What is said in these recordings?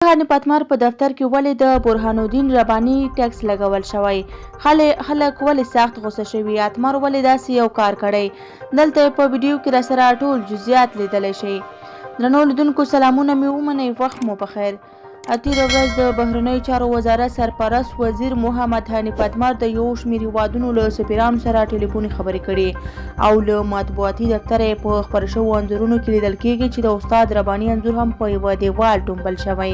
حنیف اتمر په دفتر کې ولې د برهان الدین رباني ټکس لګول شوی؟ خلک ولې سخت غوسه شوي؟ اتمر ولې داسې یو کار کړی؟ دلته یې په ویډیو کې راسره ټول جزئیات لیدلی شئ. درنو لیدونکو سلامونه مې ومنئ، وخت مو پخیر. تېره ورځ د بهرنیو چارو وزارت سرپرست وزیر محمد حنیف اتمر د یو شمېر هېوادونو له سفیرانو سره ټلیفوني خبرې کړې او له مطبوعاتي دفتره یې په خپرو شوو انځورونو کې لیدل کېږي چې د استاد رباني انځور هم په یوه دیوال ټومبل شوی.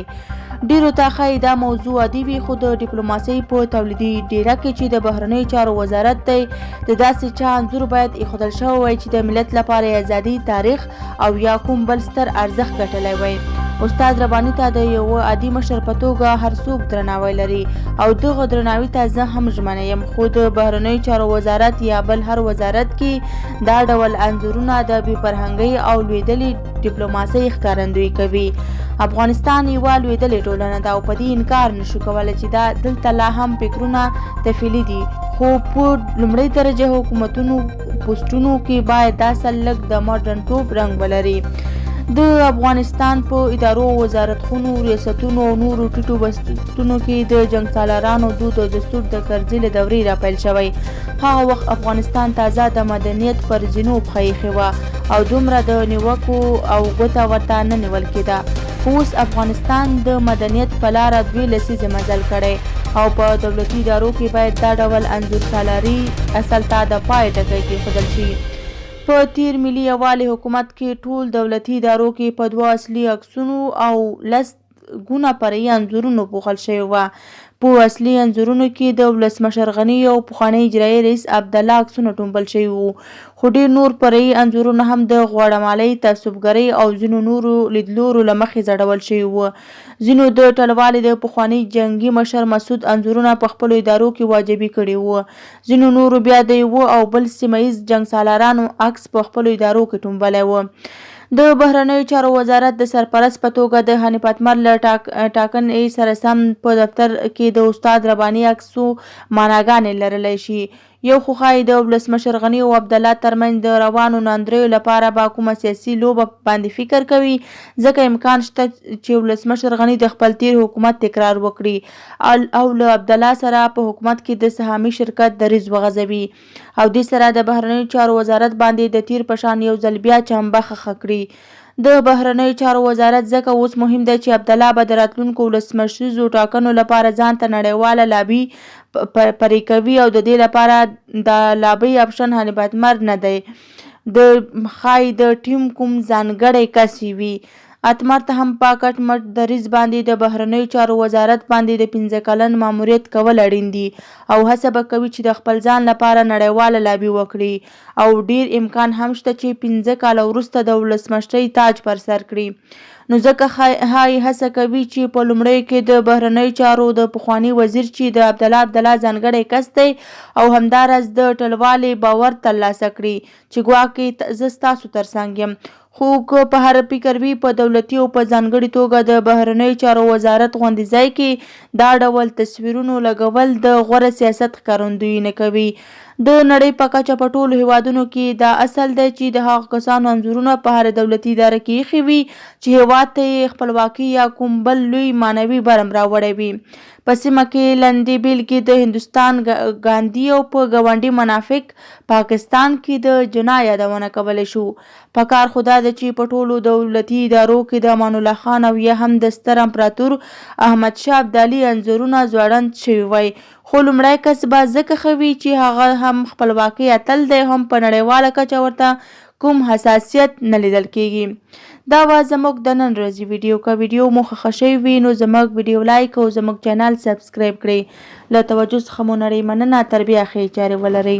ډېرو ته ښایي دا موضوع عادي وي، خو د ډیپلوماسۍ په تولیدي ډېره کې چې د بهرنیو چارو وزارت دی، د داسې چا انځور باید ایښودل شوی وای چې د ملت لپاره یې ازادي، تاریخ او یا کوم بل ستر ارزښت ګټلی وای. استاد رباني ته د یوه عادي مشر په توګه هر څوک درناوی لري او دغه درناوي ته زه هم ژمنه یم، خو د بهرنیو چارو وزارت یا بل هر وزارت کې دا ډول انځورونه د بې فرهنګۍ او لوېدلې ډیپلوماسۍ ښکارندویي کوي. افغانستان یوه لوېدلې ټولنه ده او په دې انکار نشو کولی چې دا دلته لا هم فکرونه تفیلي دي، خو په لومړۍ درجه حکومتونو پوسټونو کې باید دا اصل لږ د مډرن توب رنګ ولري. د افغانستان په ادارو، وزارتخونو، ریاستونو او نورو ټیټو بستونو کې د جنګسالارانو دود او دستور د کرزي له دورې راپیل شوی. هغه وخت افغانستان تازه د مدنیت پر زینو پښه ایښې وه او دومره د نیوکو او ګوته ورته نه نیول کېده، خو اوس افغانستان د مدنیت په لاره دوې لسیزې مزل کړی او په دولتي ادارو کې باید دا ډول انځور سالاري اصل ته د پای ټکی کېښودل شي. په تېر ملي یووالي حکومت کې ټول دولتي ادارو کې په دوه اصلي عکسونو او لس ګونه فرعي انځورونو پوښل شوې وه. په اصلي انځورونو کې د ولسمشر غني او پخواني اجرایي رئیس عبدالله عکسونه ټومبل شوي وو، خو ډېر نور فرعي انځورونه هم د غوړهمالۍ، تعصبګرۍ او ځینو نورو لیدلورو له مخې ځړول شوي وو. ځینو د ټلوالې د پخواني جنګي مشر مسعود انځورونه په خپلو ادارو کې واجبي کړي وو. ځینو نورو بیا د یوه او بل سیمه ییز جنګسالارانو عکس په خپلو ادارو کې ټومبلی و. د بهرنیو چارو وزارت د سرپرست په توګه د حنیف اتمر له ټاکنې سره سم په دفتر کې د استاد رباني عکس څو معناګانې لرلی شي. یو خو ښايي د ولسمشر غني او عبدالله ترمنځ د روانو ناندریو لپاره به کومه سیاسي لوبه باندې فکر کوي، ځکه امکان شته چې ولسمشر غني د خپل تېر حکومت تکرار وکړي او له عبدالله سره په حکومت کې د سهامي شرکت دریځ وغځوي او دې سره د بهرنیو چارو وزارت باندې د تېر په شان یو ځل بیا چمبه ښخه کړي. د بهرنیو چارو وزارت ځکه اوس مهم دی چې عبدالله به د راتلونکو ولسمشریزو ټاکنو لپاره ځان ته نړیواله لابي پرې کوي او د دې لپاره د لابۍ اپشن حنیف اتمر نه دی، د ښايي د ټیم کوم ځانګړی کس یې وي. اتمر ته هم په کټ مټ دریځ باندې د بهرنیو چارو وزارت باندې د پنځه کلن ماموریت کول اړین دي او هڅه به کوي چې د خپل ځان لپاره نړیواله لابي وکړي او ډیر امکان هم شته چې پنځه کاله وروسته د ولسمشرۍ تاج پر سر کړي نو ځکه ښايي هڅه کوي چې په لومړیو کې د بهرنیو چارو د پخواني وزیر چې د عبدالله عبدالله ځانګړی کس دی او همداراز د ټلوالې باور ترلاسه کړي چې ګواکې زه ستاسو ترڅنګ یم. خو که په هر فکر وي په دولتي او په ځانګړي توګه د بهرنیو چارو وزارت غوندې ځای کې دا ډول تصویرونو لګول د غوره سیاست ښکارندويي نه کوي. د نړۍ په کچه په ټولو هېوادونو کې دا اصل دی چې د هغو کسانو انځورونه په هره دولتي اداره کې ایښي وي چې هېواد ته یې خپلواکي یا کوم بل لوی معنوي برم راوړی وي. په سیمه کې لندې بېلګې د هندوستان ګاندي او په ګاونډي منافق پاکستان کې د جناح یادونه کولی شو. په کار خو دا ده چې په ټولو دولتي ادارو کې د امان الله خان او یا هم د ستر امپراتور احمدشاه ابدالي انځورونه ځوړند شوي وای، خو لومړی کس به ځکه ښه وي چې هغه هم خپلواکۍ اتل دی هم په نړیواله کچه ورته کوم حساسیت نه لیدل کیږي. دا وه زموږ د نن ورځې ویډیو، که ویډیو مو خوښه شوې وي نو زموږ ویډیو لایک او زموږ چینل سبسکرایب کړئ. له توجه څخه مو نړۍ مننه، تر بیا ښې چارې ولرئ.